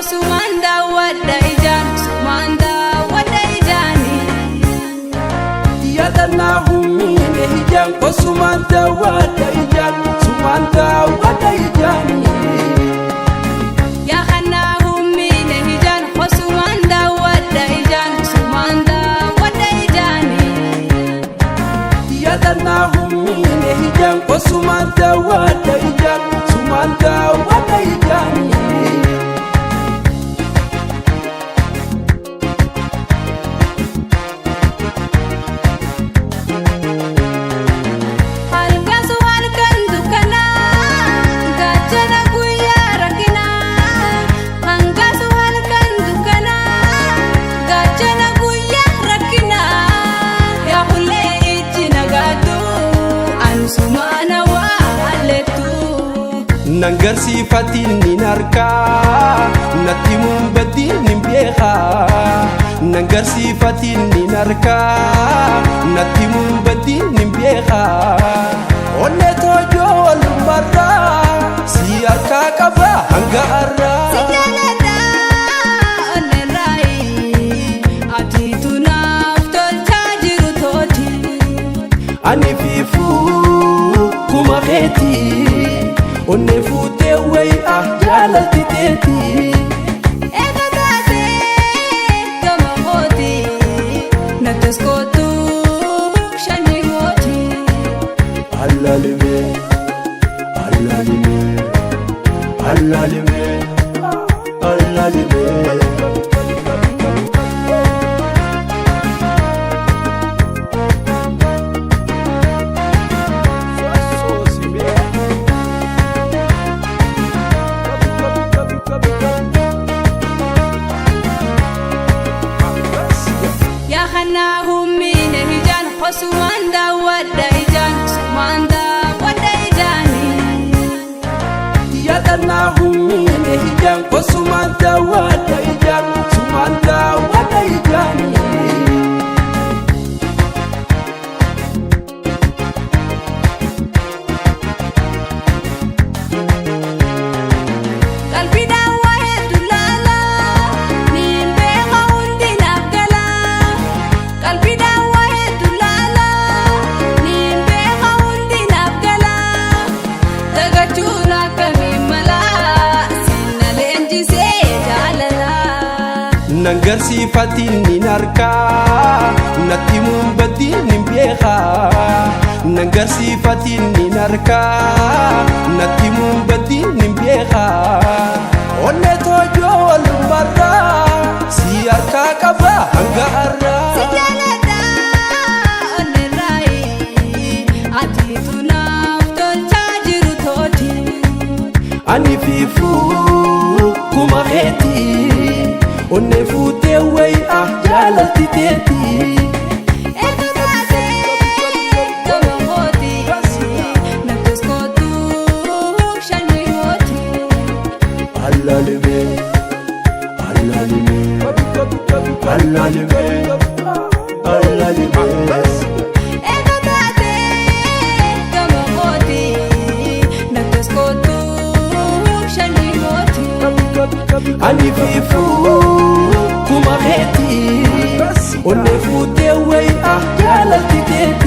Hosumaan daawwadha ijaan, sumaan daawwadha ijaani. Yaadannaa hummiine ijaan, osumaan daawwadha ijaan, sumaan daawwadha ijaani. Yaa kannaa hummiine ijaan, hosumaan daawwadha ijaan, sumaan daawwadha ijaani. Yaadannaa hummiine ijaan, osumaan daawwadha ijaan, sumaan daawwadha ijaani. Halkansu halkan dukkanaa, gaachana guyyaa rakkinaa. Hangasu halkan dukkanaa, gaachana guyyaa rakkinaa. Yaa hullee ijji nagaatu, ansumaana waa hallettu. Nan garsiifatiin nin arkaa, natti muunbatiin nin beekaa. Nan garsiifatiin nin arkaa, natti muunbatiin nin beekaa. Onnee toojoo walumarraa, si harkaa qaba hanga har'aa. Si jaaladha onneerraayi, atiitu naaf tolchaa jiru tooti. Ani fiifuu kuma keetii, onnee fuutee wayi'a jaalalti teetii. Eega taatee gama kooti, nattas kootu sanyii mooti. Alaalime, alaalime, alaalime, alaalime. Yaa kannaa hummiine ijaan, hosumaan daawwadha ijaan, sumaan daawwadha ijaani. Yaadannaa hummiine ijaan, osumaan daawwadha ijaan, sumaan daawwadha ijaani. Qalbiidhaan waa hedduu laala, niin beeka hundi naaf gala. Qalbiidhaan waa hedduu laala, niin beeka hundi naaf gala. Dagachuun akkamiin mala, sinna leenjisee jaalala. Nan garsiifatiin nin arkaa, natti muunbatiin nin beekaa. Nan garsiifatiin nin arkaa, natti muunbatiin nin beekaa. Onnee toojoo walumarraa, si harkaa qaba hanga har'aa. Si jaaladha onneerraayi, atiitu naaf tolchaa jiru tooti. Ani fiifuu kuma keetii, onnee fuutee wayi'a jaalalti teetii. Eega taatee gama kooti, nattas kootu sanyii mooti. Alaalime, alaalime, alaalime, alaalime. Eega taatee gama kooti, nattas kootu sanyii mooti. Ani fiifuu kuma keetii, onnee fuutee wayi'a jaalalti teetii.